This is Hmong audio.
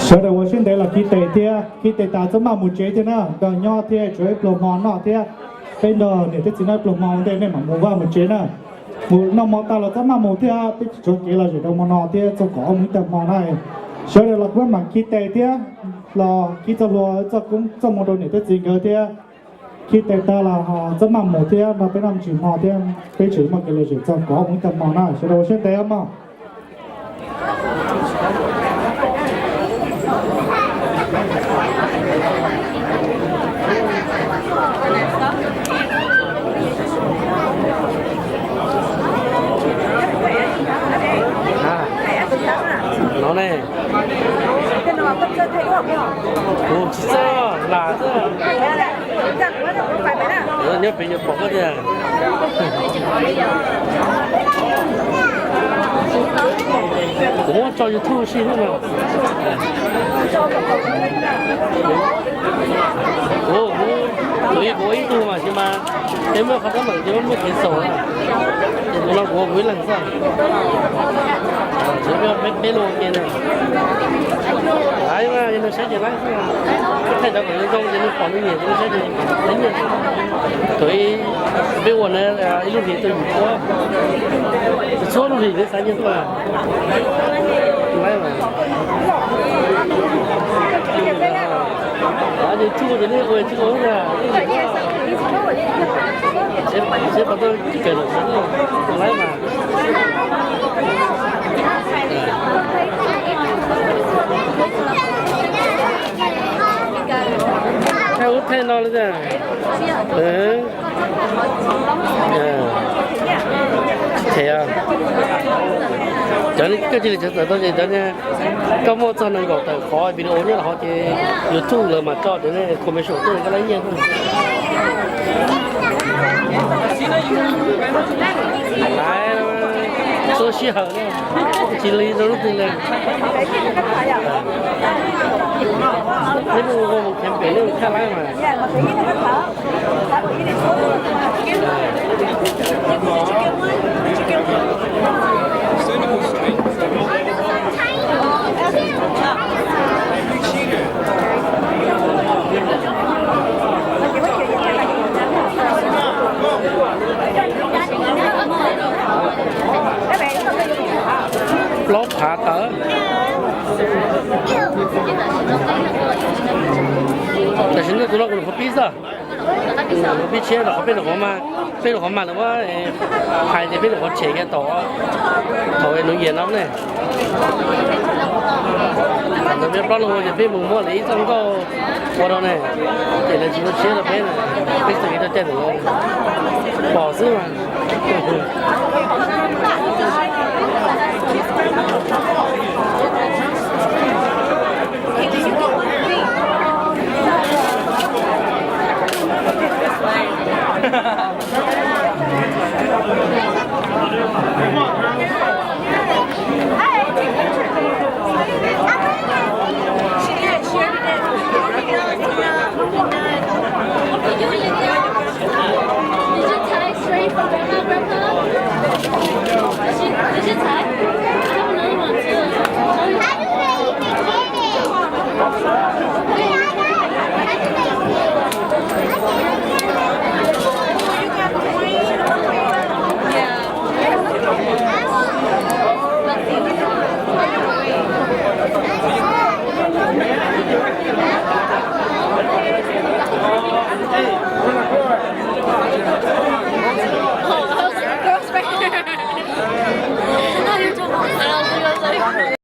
Sawv daws ua siab ntev los khi tes thiab, khi tes tas txhob maj mus tsev thiab na, nrog nyob thiab tshuav ib pluag hmo noj thiab. Peb nrog niam thiab txiv noj ib pluag hmo ua ntej nej mam mus vaj mus tsev na. Mus noj hmo tas los txhob maj mus thiab, peb tsis tshuav kev los zem rau hmo no thiab txog kaum ob moos ib tag hmo na. Sawv daws los kuv mam khi tes thiab, los khi txoj hlua txoj koob txoj hmoo rau niam thiab txiv nkawd thiab. Khi tes tas los txhob maj mus thiab, no peb noj tsis hmo thiab, peb tseem muaj kev los zem txog kaum ob moos ib tag hmo na, sawv daws ua siab ntev mog. No ne, kuv tsis txawj lam xwb. Nyob pem nyuam pom koj tiag. Kuv muab tso YouTube si xwb no. Kuv, kuv, kuv ib tug mas sis mas peb muaj qhov teeb meem ces muaj kev xaus na. Ces tus no kuv, kuv ib leeg xwb. Peb, peb luag ua ke na. Laib mas yog nws saib ces laib xwb. Thaij ntawd kom zoo zoo ces nws pom nws nyiam ces nws saib ces laib nyiam. Thaum ub peb ua na, ib lub hlis tuaj yim puab, txhua lub hlis nws xav nyiam tuaj. Laib mas. Ces tsuj ces nej ua tsis ua na. Seb puas tau kawm lawm, laib mas. Thaij ub thaij no li. Them, cov koj cia li txawm tau ces cov koj muaj txog nees nkaum tawm qhov video nyob los hov ces YouTube lawv mam tso cov commercial tuaj koj laib nyiaj. Laib, txhua sij hawm na, tsis li rau lub twg li. Neb mus ua mus kheev pem neb mus thaij laib mas. Plaub phav tawm. Tam sim no tus no kuv nyuam qhuav pib xwb. Kuv nyuam qhuav pib tshiab rau qhov peb rau qhov mas, peb rau qhov mas lawv muab hais tias peb rau qhov tshem kiag thaum, thaum nws yias no ne. Ntawd peb plaub leeg ua ces peb mus muab lawv ib txoj nkauj ua rau ne, ces lawv tsis muaj tshiab rau peb na, peb txawm yuav rau caij ntawm lawv pom xwb mas.